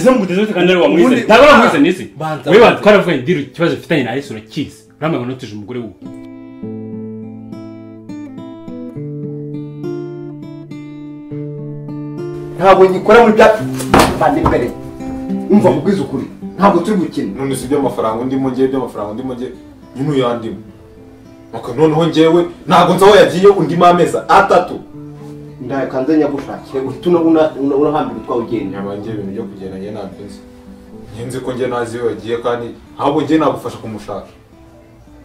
Ese muguteze kandi ari wamwize. Ntabwo wamwize nisi. Wewe twaravuye ndiro ikibazo mfitanye na Alice urakizi. Uramwe notije umugore wuwe. Ntabwo ngikora muri bya bandi mbere. Umva mubwiza ukuri. Ntabwo turi gukina. None si by'amafaranga ndimo ngiye by'amafaranga ndimo ngiye nyine uyandimo. Aka noneho ngewe ntabwo nzi aho yagiye undi amezi atatu. Ndakanze nyagushakire uhita unahambira utwawe ugenda. Nyaba ngiye ibintu byo kugenda ngiye ntabwo nzi. Nzi ko ngiye nazi iyo yagiye kandi ahubwo ngiye nagufasha kumushaka.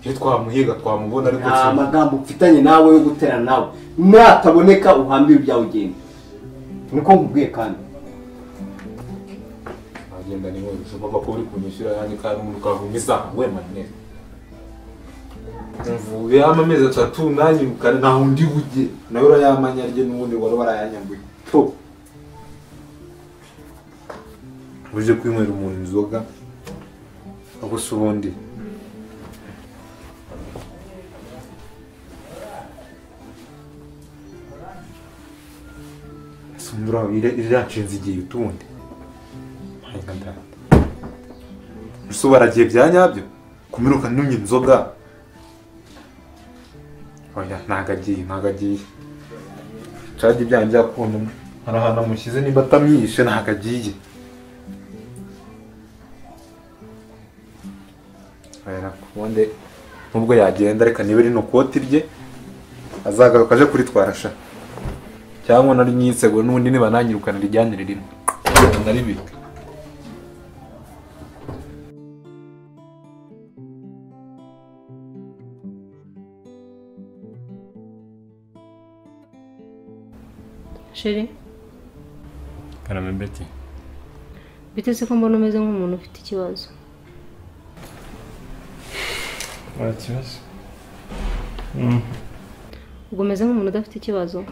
Iyo twamuhiga twamubona ariko nta magambo mfitanye nawe yo guterana nawe. Nataboneka uhambira ibyawe ugenda. Niko nkubwiye kandi. Agenda ni wowe ushobora kuba uri kunyishyura yanjye kandi umuntu ukavumiza we manene. Mvuye amezi atatu nanyirukana nta undi bujye nawe urayamanya rye n'ubundi wari warayanyambuye. To. Uje kwinywera umuntu inzoga agusa ubundi. Sundura iranshinze igihe utundi. Usubaragiye bya nyabyo kumiruka numye inzoga. Oya nagagiye. Cyaje byanjye akunda arahana mushyize nimba atamyishe nagagiye. Oya kundi nubwo yagenda reka niba rino koti rye azagaruka aje kuritwara sha. Cyangwa nari nyisego nundi niba nanyirukana rijyanire rimwe. Naribika. Chérie. Karame Betty. Bite se ko mbona umeze nk'umuntu ufite ikibazo? Nta kibazo. Ubwo umeze nk'umuntu udafite ikibazo?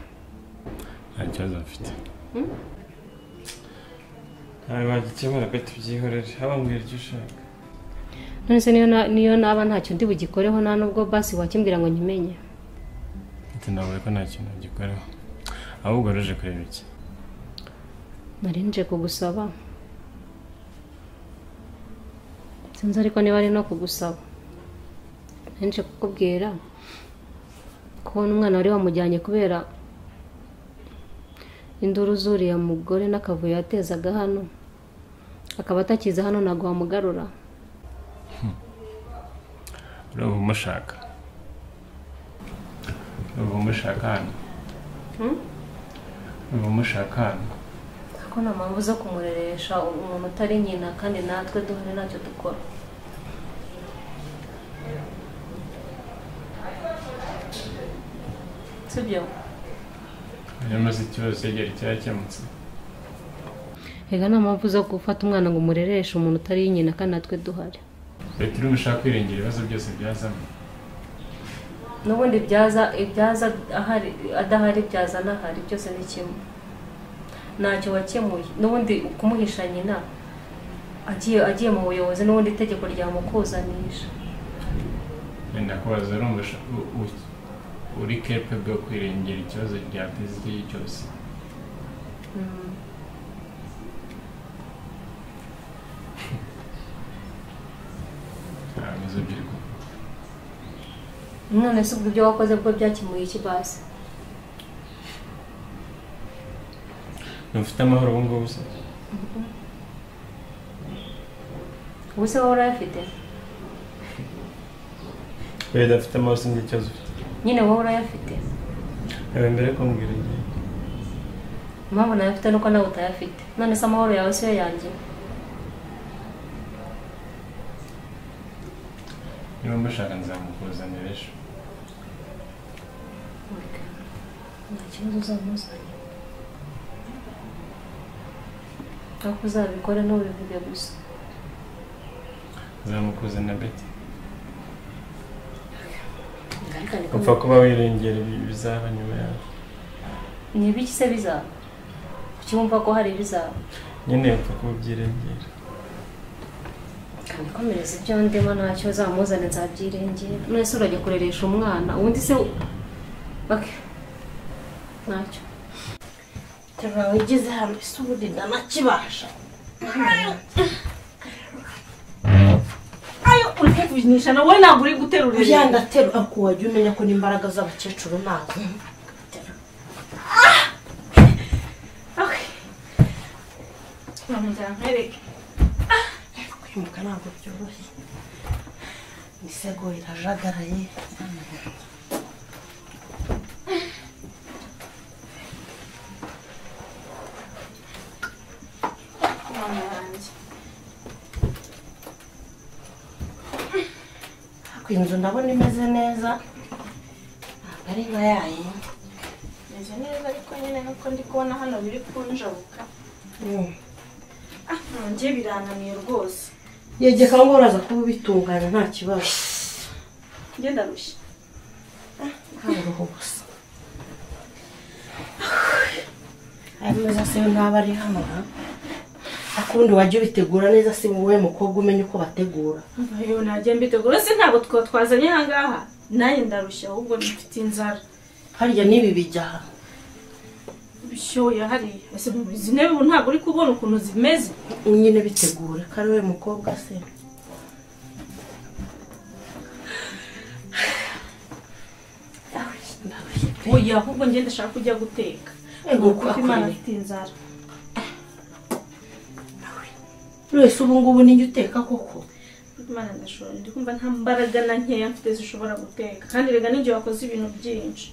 Nta kibazo mfite. Ntawe wagikemura Betty byihorere, haba mbwira icyo ushaka. None se niyo naba ntacyo ndi bugikoreho nta nubwo basi wakimbwira ngo nkimenye. Betty nawe ko nta kintu gikoreho. Ahubwo ruje kureba iki? Nari nje kugusaba. Sinzi ariko niba ari no kugusaba. Nari nje kukubwira ko umwana wari wamujyanye kubera induru zuriya mugore n'akavuyo yatezaga hano. Akaba atakiza hano ntabwo wamugarura. Uraba umushaka. Uraba umushaka hano. Umushaka hano. Ko nta mpamvu zo kumureresha umuntu utari nyina kandi natwe duhari ntacyo dukora. Sibyo? Yamaze ikibazo cyegera cyakemutse. Ega nta mpamvu zo gufata umwana ngo umurereshe umuntu utari nyina kandi natwe duhari. Leta irimo ishaka kwirengera ibibazo byose byazamo. N'ubundi byaza ibyaza ahari adahari byaza n'ahari byose ni kimwe. Ntacyo wakemuye n'ubundi kumuhisha nyina agiye mu buyobozi n'ubundi itegeko ryamukuzanisha. Wenda kubaza urumva uri capable yo kwirengera ikibazo ryateza icyo cyose. None se ubwo ibyo wakoze bwo byakemuye iki basi? Ntufite amahoro ubu ngubu se? Ubu se wowe urayafite? Wowe udafite amahoro sinzi ikibazo ufite. Nyine wowe urayafite? Yewe mbere yo kumbwira igihe. Impamvu nayafite nuko nawe utayafite. None se amahoro yawe siyo yanjye? Niba mushaka nzamukuzanira ejo. Nta kibazo uzamuzanira. Ariko uzabikore ntubivuge gusa. Nzamukuzanira Betty. Upfa kuba wirengera ibizaba nyuma yawe. Ni ibiki se bizaba? Kuki wumva ko hari ibizaba? Nyine upfa kuba ubyirengera. Komereza ibyo ndimo ntacyo uzamuzane nzabyirengera. None se urajya kureresha umwana ubundi se ntacyo. Terura wigeze hano ese ubundi ndanakibasha. Ayo uri kuvunisha nawe ntabwo uri guterura. Oya ndaterura ko wajya umenya ko n'imbaraga z'abakecuru nazo. Okay. Nkwereke. Kwimuka ntabwo byoroshye. Imisego irajagaraye. Inzu ndabona imeze neza, ntabwo ari nka yayindi. Imeze neza ariko nyine nuko ndi kubona hano biri kunjabuka. Njye birananiye rwose. Yegeka ngo uraza kuba ubitunganya nta kibazo. Njye ndarushye. Ntabwo gusa. Aya meza se ntaba ari hano ha? Akundi wajya ubitegura neza si wowe mukobwa umenye uko bategura. Ayo najya mbitegura se ntabwo twazanye aha ngaha. Nanjye ndarushye ahubwo mfite inzara. Harya n'ibi bijya aha. Bishoya hariya. Ese izi ntebe ubu ntabwo uri kubona ukuntu zimeze. Nyine bitegure ko ari wowe mukobwa se. Oya ahubwo njye ndashaka kujya guteka. Ego kuko Imana afite inzara. Wese ubu ngubu ninjye uteka koko. Imana ndashobora ndi kumva nta mbaraga na nkeya mfite zishobora guteka. Kandi rega ninjye wakoze ibintu byinshi.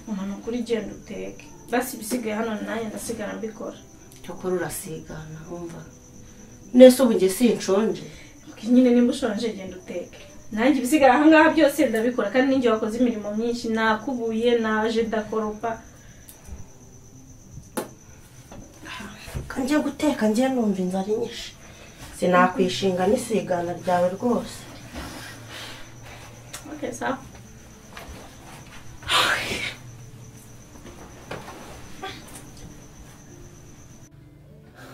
Mama nukuri genda uteke. Basi bisigaye hano nanjye ndasigara mbikora. Cyokora urasigana wumva. Nese ubu njye sinshonje. Nyine nimba ushonje genda uteke. Nanjye ibisigara aha ngaha byose ndabikora kandi ninjye wakoze imirimo myinshi nakubuye naje ndakoropa. Kanjye guteka njye numva inzara inyishe. Sinakwishinga n'isigana ryawe rwose. Okay, sawa.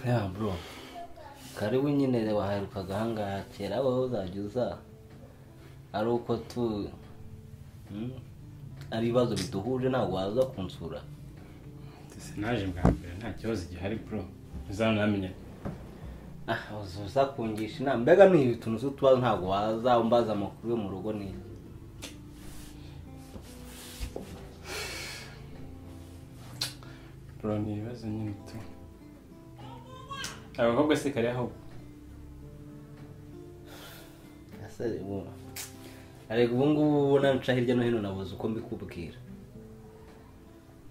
Ya bro. Karibu nyine waherukaga aha ngaha kera wowe uzajya uza ari uko tu ari ibibazo biduhuje ntabwo waza kunsura. Naje bwa mbere nta kibazo gihari bro. Uzanamenya. Uza kungisha inama mbega ni utuntu z'utubazo ntabwo waza umbaza amakuru yo mu rugo ni. Bro ni ibibazo nyine tu. Abakobwa se kare aho. Ese ubu ariko ubu ngubu ubona nca hirya no hino nabuze uko mbikubwira.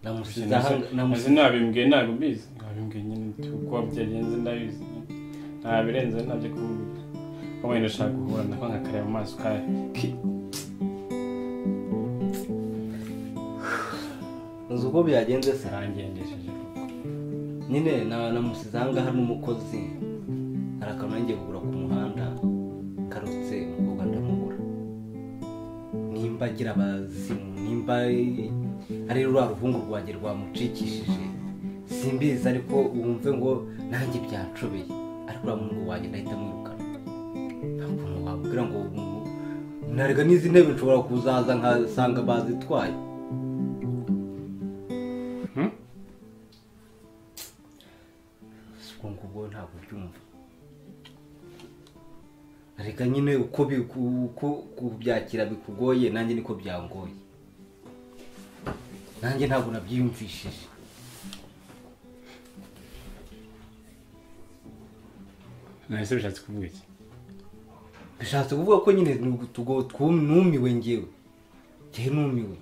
Namusize namusize nabimbwiye ntabwo mbizi. Nabimbwiye nyine uko byagenze ndabizi. Nta birenze ntabyo kuvuga. Wowe ndashaka guhura nako nkakareba mu maso kawe. Uzi uko byagenze se? Arangendesheje. Nyine namusize aha ngaha n'umukozi. Hari akantu ngiye kugura ku muhanda karutse umukobwa ndamubura. Nimba agira abazimu, nimba ari rwa ruhungu rwanjye rwamucikishije simbizi, ariko wumve ngo nanjye byanshobeye. Ariko uriya muhungu wanjye ndahita mwirukana. Nta kuntu wabwira ngo narega n'izi ntebe nshobora kuzaza nkasanga bazitwaye. Ubwo ngubwo ntabwo ubyumva. Reka nyine uko kubyakira bikugoye nanjye niko byangoye. Nanjye ntabwo nabyiyumvishije. Nahise bishatse kuvuga iki? Bishatse kuvuga ko nyine numiwe ngewe. Ngewe numiwe.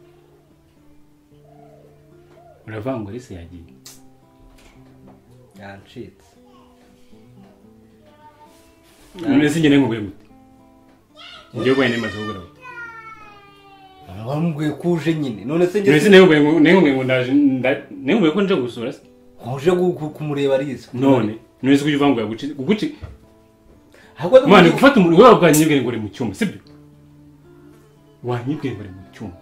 Uravangura ese yagiye? Yancitse. None se njye nkubwiye gute? Njye ubwaye nemaze kugura gute? Wambwiye ko uje nyine. None se njye none se nkubwiye ngo ndaje nkubwiye ko nje gusura se? Uje kumureba arize. None none se kuki uvanguye guci Mwana gufata umuntu wewe bwanyibwiye ngo uri mu cyumba sibyo? Wanyibwiye ngo uri mu cyumba.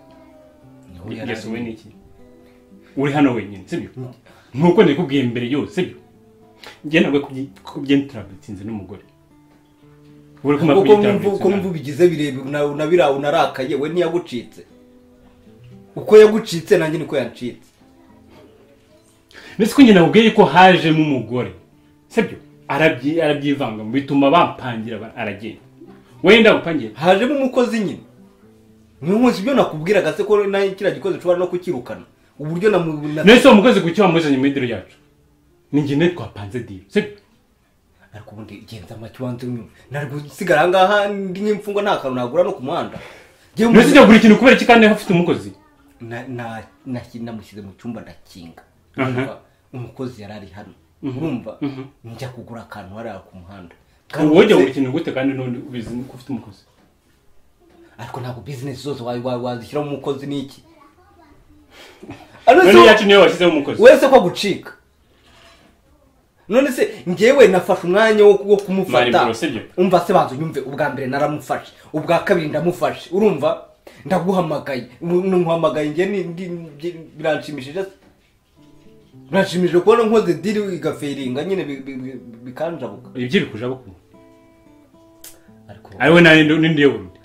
Yesu we niki? Uri hano wenyine sibyo? Nkuko ndikubwiye mbere yose sibyo? Njye nabwo kubyenterabitinze n'umugore. Uri kuma kuko mvu bigize birebe unabira unarakaye we ntiyagucitse. Uko yagucitse nanjye niko yancitse. Nese ko njye nakubwiye ko hajemo umugore sibyo? Arabyivanga bituma bampangira aragenda. Wenda gupangira. Hajemo umukozi nyine. Nkunzi ibyo nakubwiraga se ko nayo kira gikoze nshobora no kukirukana. Uburyo na Nese umukozi kuki wamuzanye mu idiro yacu. Ni njye twapanze deal. Sibyo? Ariko ubundi genza make wanze unyumve. Nari gusigara ngaha ndi nk'imfungwa nta kantu nagura no ku muhanda. Nese ujya kugura ikintu kubera iki kandi hafite umukozi? Na namushyize mu cyumba ndakinga. Umukozi yarari hano. Urumva njya kugura akantu hariya ku muhanda. Wowe ujya kugura ikintu gute kandi none ubizi ko ufite umukozi? Ariko ntabwo business zose wazishyiramo umukozi n'iki? None yacu niyo washyizemo umukozi. Wese ko gucika. None se njyewe nafashe umwanya wo kumufata. Umva se banza unyumve, ubwa mbere naramufashe, ubwa kabiri ndamufashe. Urumva ndaguhamagaye, nkuhamagaye njye biranshimishije. Biranshimishije kubona nkoze deal igaferinga nyine bikanjabuka. Ibyo bikujabuka. Ariko ariwe nandi yo burundi.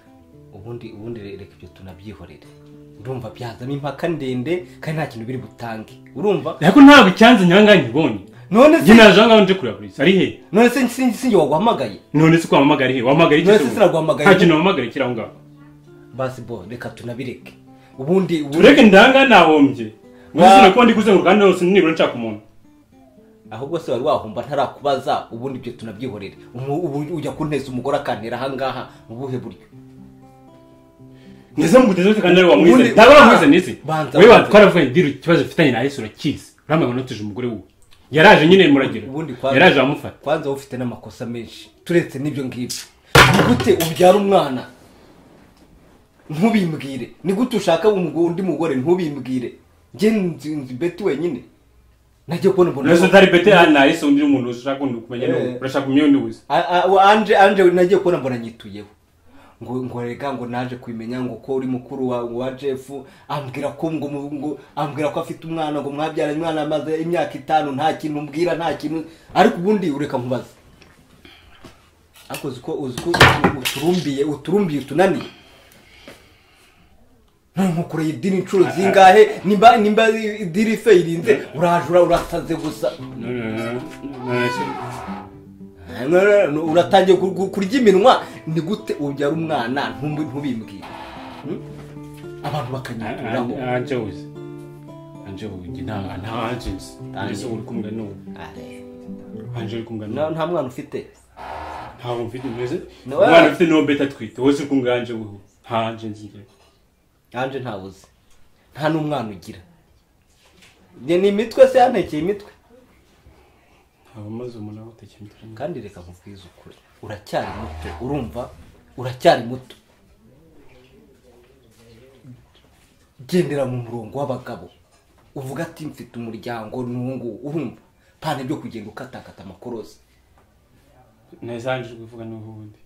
Ubundi reka ibyo tunabyihorere. Ndumva byazamo impaka ndende kandi nta kintu biri butange. Urumva? Ariko ntabwo icyanze nyanga nkibonye. None se naje ngaho nje kureba polisi. Ari he? None se sinjye waguhamagaye? None se kwamamagara he? Wamagara iki? None se siraguhamagaye. Nta kintu wamamagara kiri aho ngaho. Basi bo reka tunabireke. Ubundi tureke ndanga nahombye. None se ndi kuzenguruka kandi hose nibura nshaka umuntu. Ahubwo se wari wahomba ntarakubaza, ubundi ibyo tunabyihorere. Ubu ujya kunteza umugore akantera aha ngaha mu buhe buryo? Neze muguteze kandi ari wamwize. Ntabwo wamwize nisi. Wewe twaravuye ndiro ikibazo mfitanye na Yesu urakizi. Uramagana notuje umugore wuwe. Yaraje nyine muragira. Yaraje amufata. Kwanza ufite n'amakosa menshi. Turetse n'ibyo ngibyo. Ni gute ubyara umwana ntubimbwire? Ni gute ushaka undi mugore ntubimbwire? Nge nzi Betty wenyine. Nagiye kubona mbona. Nese utari Betty na Yesu undi muntu ushaka kumenya no urashaka kumenya undi wese. Anje nagiye kubona mbona nyituyeho. Ngo rega ngo naje kwimenya ngo ko uri mukuru wa Jeff, ambwira ko ngo ambwira ko afite umwana ngo mwabyaranye umwana amaze imyaka 5 nta kintu mbwira nta kintu. Ariko ubundi ureka nkubaza. Ariko uziko uturumbiye utunaniye. Nkukoreye idini inshuro zingahe? Nimba idiri feirinze urajura urasaze gusa. Uratangiye kurya iminwa. Ni gute ubyara umwana ntubimbwire? Abantu bakanyituraho. Anje uzi. Anje uzi nta anje nzi. Anje uri kumwe no. Anje uri kumwe no. Nta mwana ufite. Nta mfite meze. Umwana ufite no beta twite. Wowe uri kumwe anje uhu. Nta anje nzi. Anje ntabuze. Nta n'umwana ugira. Ni imitwe se yantekeye imitwe. Abamaze umuntu abatekeye imitwe. Kandi reka nkubwize ukuri. Uracyari muto, urumva? Uracyari muto. Gendera mu murongo w'abagabo. Uvuga ati mfite umuryango n'ungu, urumva? Pana byo kugenda ukatakata amakorosi. Nezanje kuvuga n'ubundi.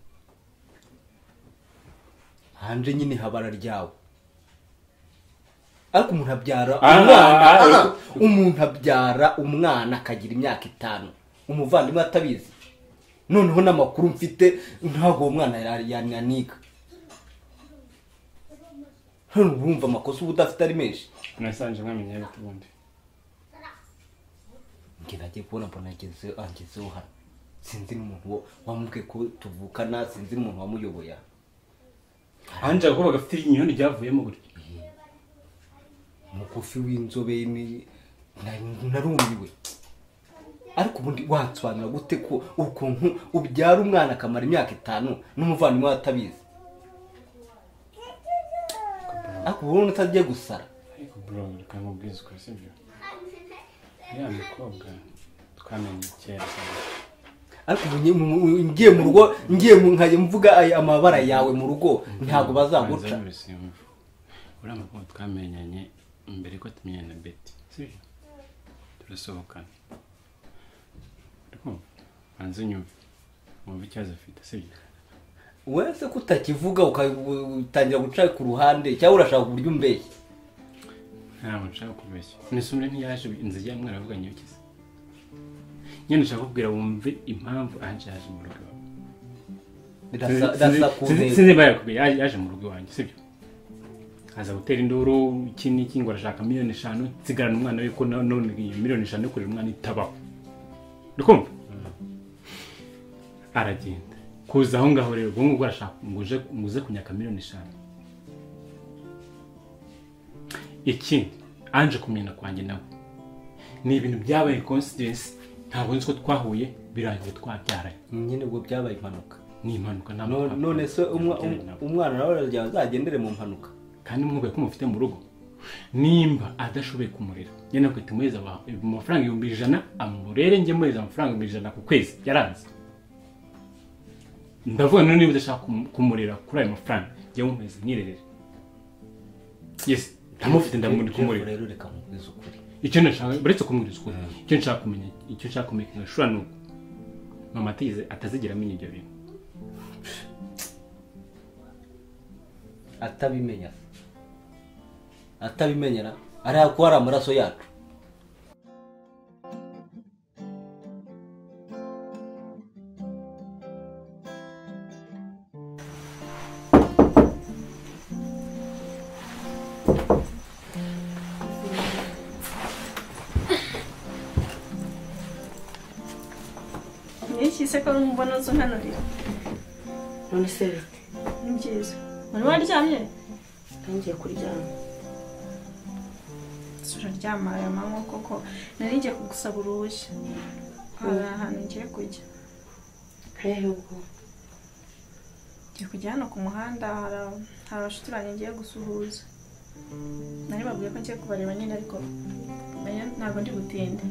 Hanje nyine habara ryawe. Ariko umuntu abyara umwana, umuntu abyara umwana akagira imyaka 5. Umuvandimwe atabizi. Noneho n'amakuru mfite ntago uwo mwana yaniga. Hano urumva amakosa ubu udafite ari menshi. Nasanje mwamenye ubundi. Nge nagiye kubona mbona angezeho hano. Sinzi n'umuntu wamubwiye ko tuvukana, sinzi n'umuntu wamuyoboye. Anje ko bagafite inyoni ryavuyemo gutya. Mukufi w'inzobe ni narumiwe. Ariko ubundi wansobanura gute ko ukuntu ubyara umwana akamara imyaka 5 n'umuvandimwe atabizi? Ariko ubundi utagiye gusara. Ariko bro reka nkubwize ukuri sibyo? Ya mukobwa twamenye kera. Ariko ngiye mu rugo, ngiye nkaye mvuga amabara yawe mu rugo ntago bazaguca. Uriya mukobwa twamenyanye mbere ko tumenyana na Betty, sibyo? Turasohokana. Ariko hanze nyumve wumve ikibazo afite, sibyo? Wese kutakivuga ukatangira guca ku ruhande cyangwa urashaka uburyo umbeshya? Ntabwo nshaka kubeshya. Nisumire ntiyaje inzu ya mwaravuganye iki se? Nyine nshaka kubwira wumve impamvu Anje yaje mu rugo. Sinzi bayakubwiye yaje mu rugo iwanjye, sibyo? Aza gutera induru iki n'iki ngo arashaka miliyoni 5 nsigarana umwana we ko none miliyoni 5 yo kurera umwana itabaho. Ukumva? Aragenda kuza aho ngaho rero ubwo ngubwo arashaka ngo uze kunyaka miliyoni 5. Ikindi, anje kumenya kwanjye nawe ni ibintu byabaye coincidence, ntabwo nzi ko twahuye birangiye twabyaranye. Nyine ubwo byabaye impanuka. Ni impanuka, ntabwo None se twabyaranye nawe. Umwana nawe aragira azagendere mu mpanuka? Kandi mwubaye ko mufite mu rugo, nimba adashoboye kumurera, njye ntabwo tumuhereza amafaranga 100,000 amurere, njye muhereza amafaranga 100,000 ku kwezi. Yaranze, ndavuga none niba udashaka kumurera kuri ayo mafaranga, njye mumuhereza mwirerere. Yes, ndamufite, ndamuri kumurera. Rero reka mubwize ukuri. Icyo nashaka, uretse kumubwiriza ukuri, icyo nshaka kumenya, icyo nshaka kumenya ngashura ni uko mama atigeze, atazigera amenya ibyo bintu. Atabimenya atabimenyera ariya ko ari amaraso yacu. Ni iki se ko mbona uza unkanurira? None se bite? Ni byiza. Wari waryamye? Ngiye kuryama. Ese uraryama aya manywa koko? Nari ngiye kugusaba uruhushya, hari ahantu ngiye kujya. Hehe ubwo? Ngiye kujya hano ku muhanda, hari abashuti banjye ngiye gusuhuza. Nari babwiye ko ngiye kubareba nyine, ariko menya ntabwo ndi butinde.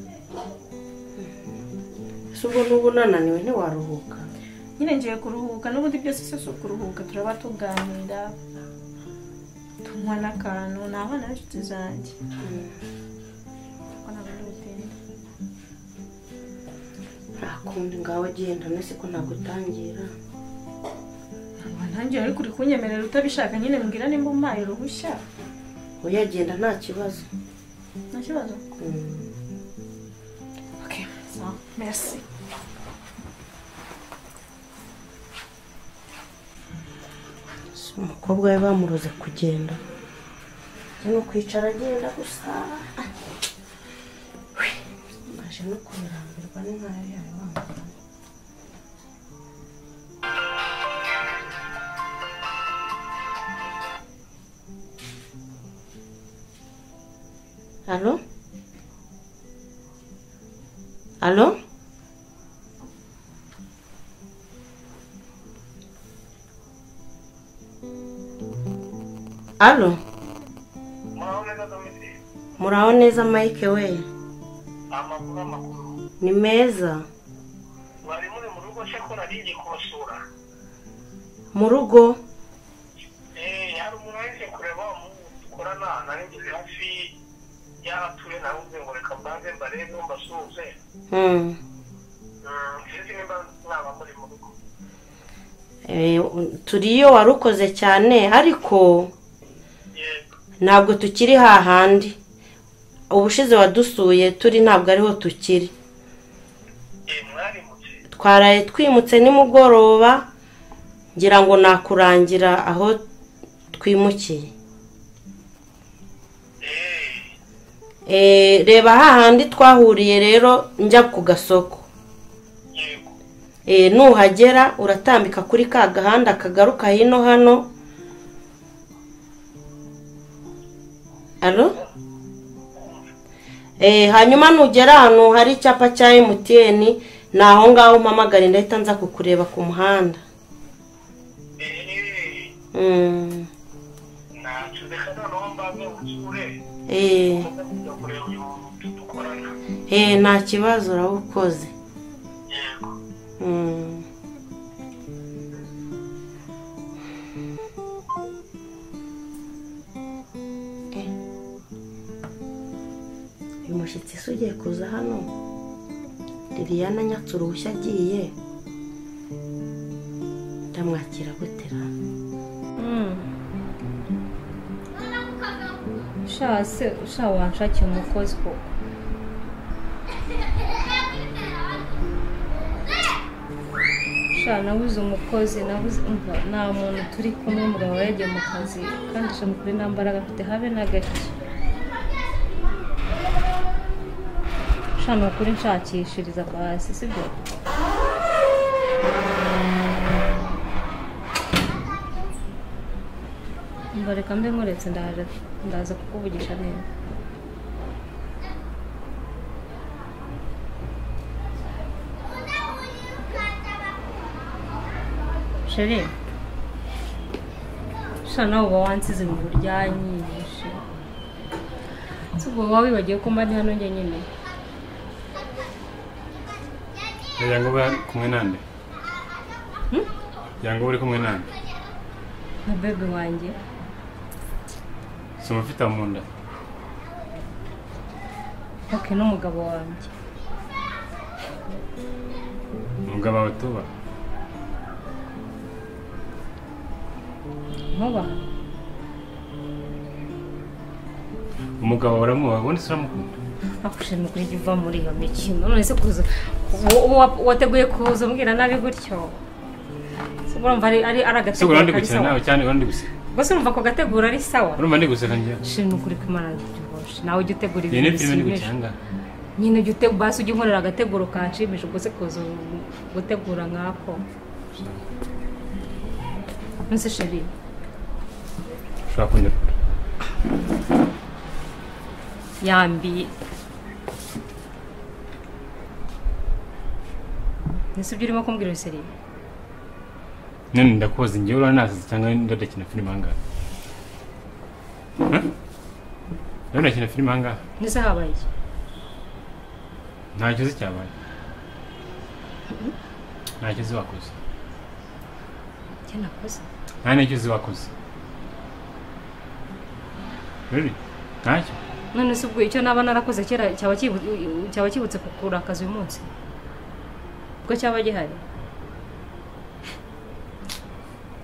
Ese ubwo n'ubu unananiwe, ntiwaruhuka? Nyine ngiye kuruhuka n'ubundi, byose se si ukuruhuka? Turaba tuganira, tunywa n'akantu, ni abana b'inshuti zanjye, ariko ntabwo ndi butinde. Nta kundi, ngaho genda. Nese ko nagutangira? Ntabwo ntangiye, ariko uri kunyemerera utabishaka nyine. Mbwira nimba umpaye uruhushya. Oya, genda, nta kibazo. Nta kibazo? Mm. Ok, sawa, merci. Si umukobwa we bamuroze kugenda no kwicara, agenda gusa. Naje no kubirambirwa n'inkayo yayo wamugani. Allô? Allô? Allô? Muraho neza, Domitire. Muraho neza, Mike we. Amakuru, amakuru? Ni meza. Mwari muri mu rugo se ko nari ngiye kubasura? Mu rugo? Eh, hari umuntu nari ngiye kureba, umuhungu dukorana, nari ngeze hafi y'aho atuye, navuze ngo reka mbanze mbarebe mbasuhuze. Sinzi nimba mwaba muri mu rugo. Eh, turiyo, warukoze cyane, ariko ntabwo tukiri hahandi ubushize wadusuye turi, ntabwo ariho tukiri. Eh, mwarimutse? Twaraye twimutse nimugoroba, ngira ngo nakurangira aho twimukiye. Eh. Eh, reba hahandi twahuriye rero njya ku gasoko. Yego. Eh, nuhagera uratambika kuri ka gahanda kagaruka hino hano. Allô? Eh, hanyuma nugera ahantu hari icyapa cya MTN, ni aho ngaho umpamagare, ndahita nza kukureba ku muhanda. Eh. Ntacyo, reka noneho mbanze nsure. Nza kujya kureba uyu muntu dukorana. Eh, nta kibazo, urawukoze. Yego. Eh. Uyu mushyitsi se ugiye kuza hano, Liliana anyatse uruhushya agiye, ndamwakira gutera? Sha se, sha wanshakiye umukozi koko? Sha nabuze umukozi, nabuze. Umva, nta muntu turi kumwe, umugabo yagiye mu kazi, kandi sha mukuri nta mbaraga afite habe na gake. Sha ni ukuri, nshakishiriza basi, sibyo? Mbareka mbe nkuretse ndaza kukuvugisha neza. Chérie, sha nawe uba wansize mu buryanyishe. Si ubwo wowe wibagiwe ko mba ndi hano njye nyine. Kugira ngo ube kumwe nande? Kugira ngo ube uri kumwe nande? Na bebe wanjye. Si umufite mu nda? Ok, n'umugabo wanjye. Umugabo wawe tuba? Nkuba? Umugabo uramubaha ubundi se uramukunda? Akushe ni ukuri jya uva muri iyo mikino. None se kuza wateguye kuza umbwira nabi gutyo? Se urumva ari agateguro ndi gukina nawe cyane urumva ndi guseka. Gusa urumva ko gategura ari sawa? Urumva ndi guseka njye. Shit ni ukuri kw'Imana byose. Nawe ujya utegura ibintu bishimisha. Nyine ujya utegura basi ujya unkorera agateguro kanshimisha ubwo se kuza gutegura nkako. Nse chérie. Ushobora kunyura. Yambi. Nese ibyo urimo kumbwira uri sérieux? None ndakubaza njyewe uranasaze cyangwa ndadakina filime ahangaha? Ndadakina filime ahangaha? Nese habaye iki? Ntacyo uzi cyabaye. Ntacyo uzi wakoze. Icyo nakoze? Nta n'icyo uzi wakoze. Really? Ntacyo? None se ubwo icyo naba narakoze kera cyaba kibutse kukurakaza uyu munsi? Ubwo cyaba gihari?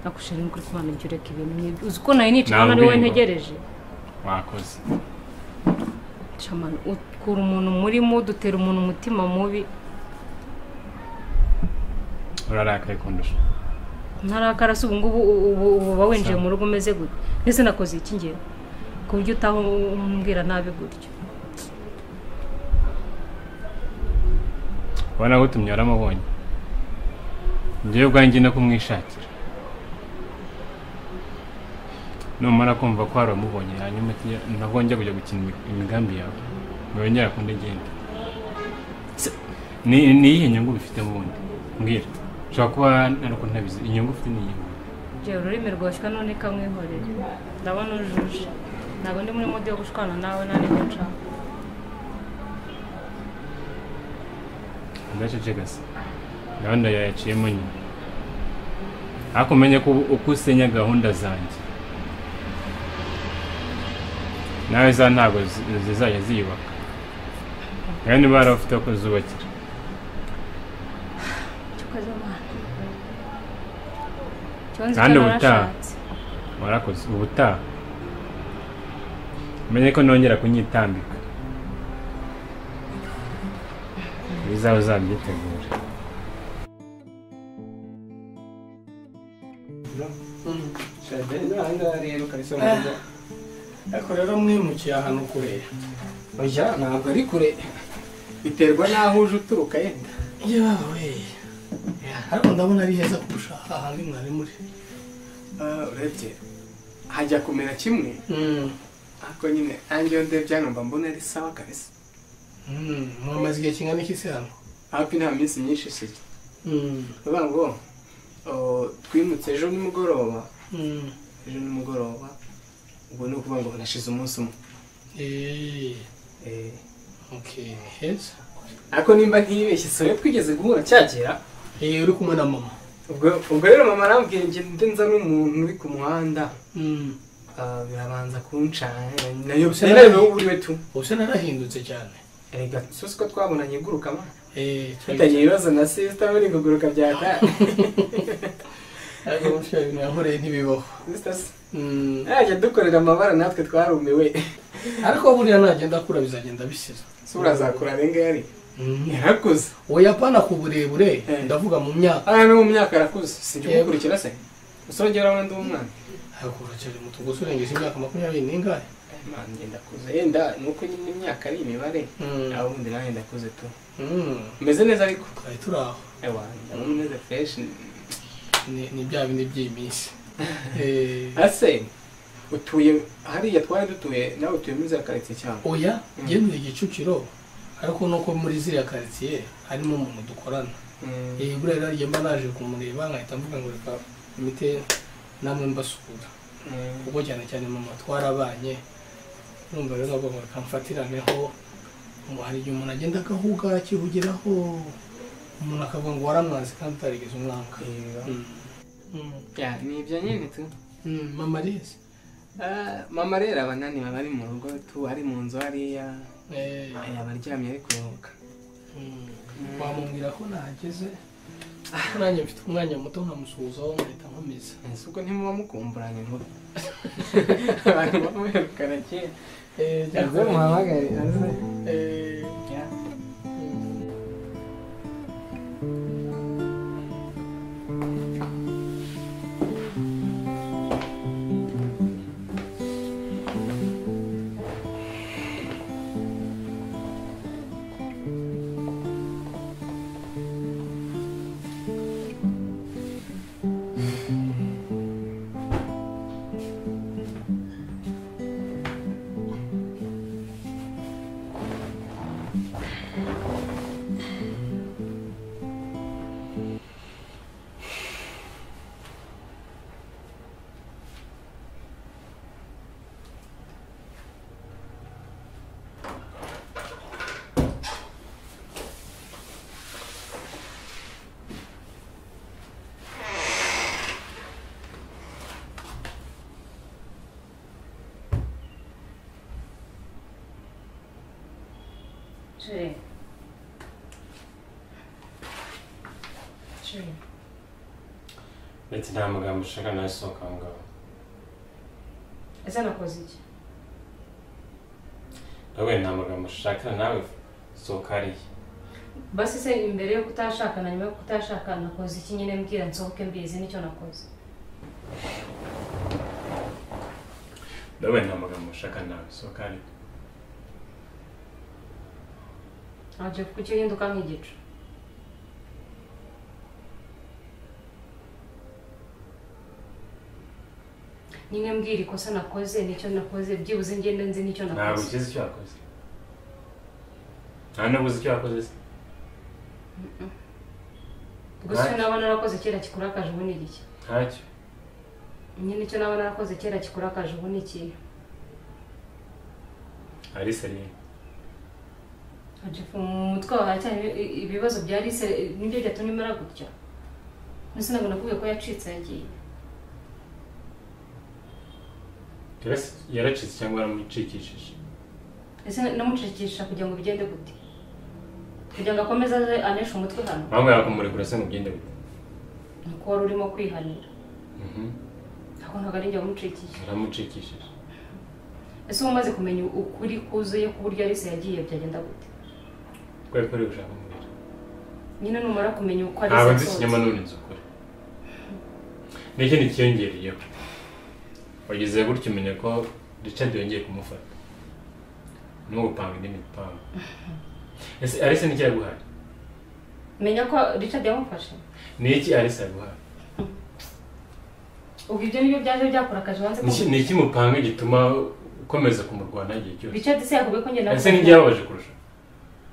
Akushe ni ukuri kw'Imana jya ureka ibintu nk'ibyo. Uzi ko nari nicaye hano ari wowe ntegereje. Wakoze. Shamana, ukura umuntu murimo dutera umuntu umutima mubi. Urarakaye kundusha. Ntarakara se ubu ngubu uba winjiye mu rugo umeze gute? Ndetse nakoze iki ngewe? Ku buryo utaho umbwira nabi gutyo. Ubona gutumye waramubonye. Njyewe ubwanjye no kumwishakira. Numara kumva ko hari uwamubonye hanyuma nabwo njya kujya gukina imigambi yawe ngo yongere akunde ngende. Ni iyihe nyungu bifitemo ubundi? Mbwira. Ushobora kuba ariko ntabizi inyungu ufite ni iyihe? Njyewe ururimi rwoshywa none kamwihorere. Ndabona ujuje. Ntabwo ndi muri mode yo gushwana nawe nta n'ibyo nshaka. Ndaceceka se. Gahunda yayaciyemo nyuma. Ariko umenye ko uko usenya gahunda zanjye nawe za ntabwo zizajya ziyubaka. Kandi barafite uko zubakira. Kandi ubutaha warakoze ubutaha umenye ko nongera kunyitambika bizaba uzabyitegura. Ariko rero mwimukiye ahantu kure. Oya ntabwo ari kure, biterwa n'aho uje uturuka yenda. Yawe ariko ndabona ari heza kurusha ahandi mwari muri. Urebye hajya kumera kimwe ariko nyine anjye iyo ndebye hano mba mbona ari sawa kabisa. Mwamaze igihe kingana iki se hano? Hafi nta minsi myinshi ishize. Bavuga ngo twimutse ejo nimugoroba. Ejo nimugoroba ubwo ni ukuvuga ngo nashize umunsi umwe. Okay, heza. Ariko nimba ntibeshye soyo twigeze guhura cyagera. Uri kumwe na mama. Ubwo rero mama arambwiye nge nza n'umuntu uri ku muhanda. Birabanza kuncana nayo nayo uriwe tu. Ubuse narahindutse cyane. Erega susi ko twabonanye guruka ma. Mfitanye ibibazo na sister muri kuguruka byata. Ariko mfite ibintu yankoreye ntibibaho. Sister se. Ajya dukorera amabara natwe twarumiwe. Ariko buriya nagenda akura bizagenda bishira. Sura azakura renga yari. Yarakuze. Oya pana ku burebure ndavuga mu myaka. Ah no mu myaka arakuze. Sinjye kumukurikira se. Usongera urabona ndi umwana. Ariko uracyari muto gusa urengeje imyaka 20 n'ingahe? Man ndakuze yenda nuko nyine imyaka ari imibare aho ubundi nawe ndakuze tu. Meze neza ariko twari turaho. Ewa ndabona umeze fresh ni bya bindi by'iminsi. Ase utuye hariya twari dutuye nawe utuye muri za quartier cyangwa? Oya ngiye mu Gicukiro ariko nuko muri ziriya quartier harimo umuntu dukorana. Buriya rero njye mba naje kumureba nkahita mvuga ngo reka imite namwe mbasura. Kuko cyane cyane mama twarabanye numva rero nkavuga ngo reka mfatiraneho hari igihe umuntu agenda agahuga akihugiraho umuntu akavuga ngo waramwanze kandi utarigeze umwanga. Ya ni ibyo nyine tu. Mama arize? Mama rero abananiwe bari mu rugo tu ari mu nzu hariya abaryamye ari kuruhuka. Wamubwira ko nahageze nanjye mfite umwanya muto nkamusuhuzaho nkahita nkomeza. Ese ubwo ntimuba mukumburanye ngo abantu bamuherukana kera. Aze muhamagare aze. Chérie. Chérie. Ndetse nta magambo ushaka nasohoka aho ngaho. Ese nakoze iki? Nawe nta magambo ushaka nawe sohoka hariya. Basi se imbere yo kutashaka na nyuma yo kutashaka nakoze iki nyine mbwira nsohoke mbizi nicyo nakoze. Nawe nta magambo ushaka nawe sohoka hariya. Aje kuki uhinduka nk'igicu? Nyine mbwira ikosa nakoze nicyo nakoze byibuze ngende nzi nicyo nakoze. Ntabwo ukizi icyo wakoze. Nta n'ubuzi icyo wakoze se. Gusa icyo naba narakoze kera kikurakaje ubu ni iki? Ntacyo. Nyine icyo naba narakoze kera kikurakaje ubu ni iki? Alice ari mu mutwe wawe cyane ibibazo bya Alice nibyo byatumye imara gutya. Nese ntabwo nakubwiye ko yacitse yagiye. Yaracitse cyangwa yaramucikishije? Ese namucikisha kugira ngo bigende gute? Kugira ngo akomeze aneshe umutwe hano. Mpamvu yakumurekura se ngo bigende gute? Nuko wari urimo kwihanira. Ntabwo ntabwo ari njye wamucikishije. Yaramucikishije. Ese umaze kumenya ukuri kuzuye ku buryo Alice yagiye byagenda gute? Kwari kuri gushaka kumubwira. Nyine numara kumenya uko Alice ntabwo nzi ikinyoma n'ubu nzi ukuri. N'ikindi kiyongereyeho. Wagize gutyo umenya ko Richard yongeye kumufata. No gupanga indi mipango. Ese Alice ni iki yaguhaye? Menya ko Richard yamufashe? Ni iki Alice yaguhaye? Ubwo ibyo nibyo byaje byakurakaje wanze ko. Ni iki mupanga gituma ukomeza kumurwana igihe cyose? Richard se yakubwiye ko njye nawe. Ese ni byababaje kurusha?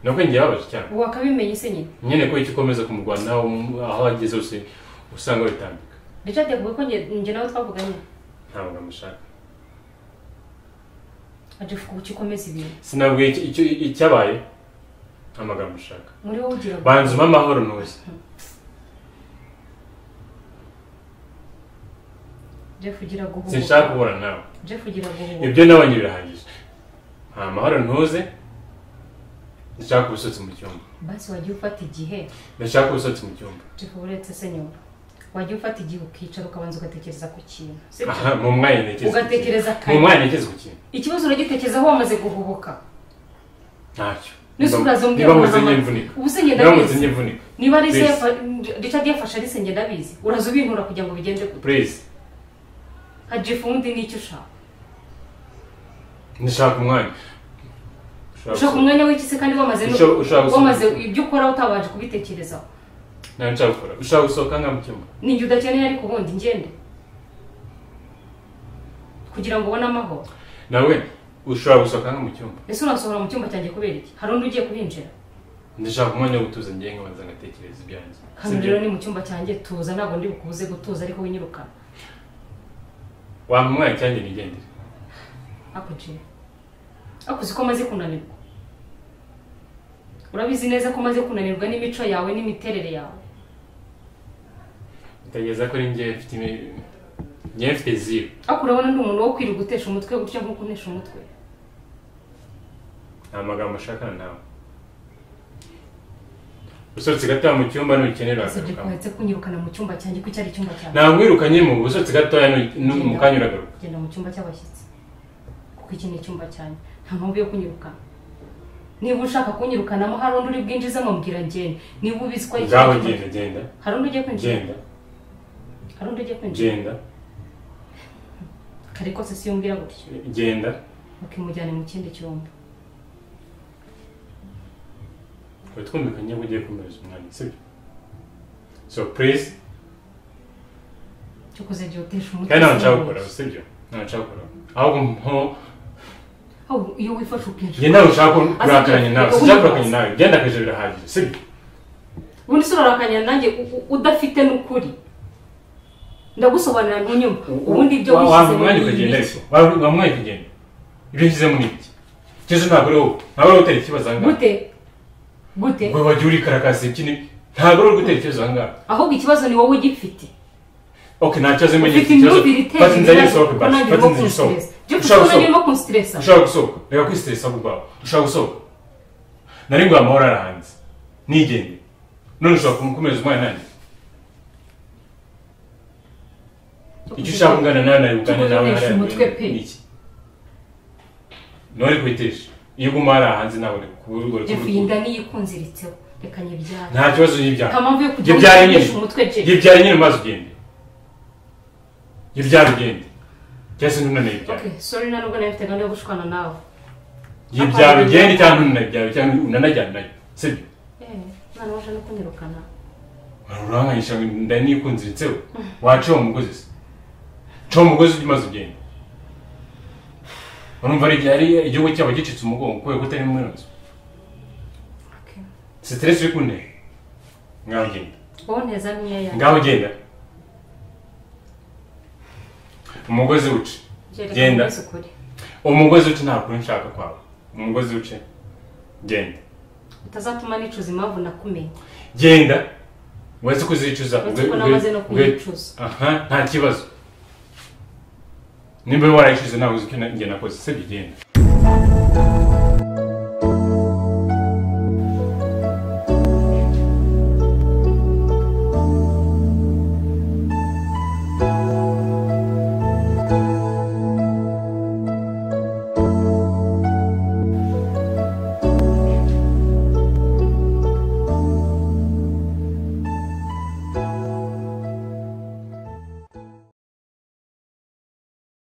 Nuko njye yababaje cyane. Wakabimenye se nyine? Nyine ko icyo ukomeza kumurwana aho ageze hose usanga witambika. Richard yakubwiye ko njye nawe twavuganye. Ntabwo namushaka. Aje kuki ukomeza ibintu? Sinabwiye icyo icyabaye. Amagambo ushaka. Muri wowe ugira banza umpe amahoro ntuze. Jeff ugira guhubuka. Sinshaka guhura nawe. Jeff ugira guhubuka. Ibyo nabonye birahagije. Nta mahoro ntuze. Ndashaka ubusotsi mu cyumba. Basi wagiye ufata igihe. Ndashaka ubusotsi mu cyumba. Jeff uretse se nyuma. Wagiye ufata igihe ukicara ukabanza ugatekereza ku kintu. Aha, mu mwanya ntekereza. Ugatekereza kare. Mu mwanya ntekereza ku kintu. Ikibazo uragitekerezaho wamaze guhubuka. Ntacyo. Niba ubuze imvunika. Niba Alice Richard yafashe Alice njye ndabizi. Uraza ubintura kugira ngo bigende gute? Please. Jeff undi nicyo ushaka. Ndashaka umwanya. Ushaka umwanya w'iki se kandi wamaze wamaze ibyo ukora utabanje kubitekerezaho? Ntabwo nshaka gukora. Ushaka gusohoka ngaha mu cyumba? Ninjye udakeneye ariko ubundi ngende. Kugira ngo ubone amahoro. Nawe ushobora gusohoka ngaha mu cyumba. Ese urasohora mu cyumba cyanjye kubera iki? Hari undi ugiye kuhinjira? Ndashaka umwanya wo gutuza ngiye nkabanza ngatekereza ibyanjye. Hano rero ni mu cyumba cyanjye, tuza, ntabwo ndi bukubuze gutuza ariko winyirukana. Wampa umwanya cyanjye nigendere. Ako je. Ako uzi ko maze kunanirwa. Urabizi neza ko maze kunanirwa n'imico yawe n'imiterere yawe. Utegereza ko ari njye mfite njye mfite zero. Ako urabona ndi umuntu wo kwirirwa gutesha umutwe gutya nkuko untesha umutwe. Nta magambo ashakana nawe. Usohotse gatoya mu cyumba ntukenera agaruka. Uretse kunyirukana mu cyumba cyanjye ko cyari icyumba cyawe. Namwirukanye mu usohotse gatoya mu kanya uragaruka. Genda mu cyumba cy'abashyitsi. Kuko iki ni icyumba cyanjye. Nta mpamvu yo kunyirukana. Niba ushaka kunyirukanamo hari undi uri bwinjizemo mbwira ngende. Niba ubizi ko ngaho genda genda. Hari undi ugiye kwinjira? Genda. Hari undi ugiye kwinjira? Genda. Kare kose si umbwira gutyo. Genda. Ukimujyane mu kindi cyumba. Twumvikanye ko ugiye kumereza umwanya, sibyo? So please. Cyokoze jya utesha umutwe. Kandi ntabwo nshaka gukora, sibyo? Ntabwo nshaka gukora. Ahubwo mpo iyo wifashe ukenshi. Njye ntabwo nshaka kurakaranya nawe, sinshaka kurakaranya nawe. Genda akaje birahagije, sibyo? Ubundi se urarakanya nanjye udafite n'ukuri. Ndagusobanurira ntunyumva. Ubundi ibyo wishyizemo umwanya ukagenda ariko. Wa mwanya ukagenda. Ibyo nshyizemo ni iki? Ikibazo ntabwo ari wowe. Ntabwo ari wowe utera ikibazo aha ngaha. Gute? Gute? Ngo wagiye urikarakasa iki ni ntabwo uri gutera ikibazo aha ngaha. Ahubwo ikibazo ni wowe ugifite. Okay, nta kibazo mwenye ufite ikibazo. Fata inzira y'isohoke basi. Fata inzira y'isohoke. Ushaka gusohoka. Reka kwistressa ahubwo ubwawe. Ushaka gusohoka. Nari ngo amahoro ari hanze. Nigende. None ushobora kumukomereza umwana nanjye. Icyo ushaka kungana nawe nawe ugane nawe hariya. Iki? None kwitesha. Iyo uguma hariya hanze nawe uri Jeff, iyi nda niyo ikunziritseho. Reka nyibyare. Nta kibazo nyibyara. Nta mpamvu yo kujya untesha umutwe Jeff. Yibyare nyine maze ugende. Yibyare ugende. Cyangwa se ntunane yibyare. Okay, sorry nta nubwo nari mfite gahunda yo gushwana nawe. Yibyare ugende cyangwa ntunane yibyare cyangwa unanajyane nayo. Sibyo? Mwana waje no kunyirukana. Urankanyisha ngo inda niyo ikunziritseho. Waca uwo mugozi se. Ca uwo mugozi ujye maze ugende. Urumva ari igihugu cyabo gicitse umugongo kubera ko utari muri nzu. Stress uri kuntera. Ngaho genda. Wowe nteza nkeya. Ngaho genda. Umugozi uce. Genda. Umugozi uce nta kuri nshaka kwawe. Umugozi uce. Genda. Utazatuma nicuza impamvu nakumenye. Genda. Wese kuzicuza. Uzi ko namaze no kuyicuza. Aha, nta kibazo. Nimba warayishize nawe uzi ko njye nakoze, sibyo? Genda.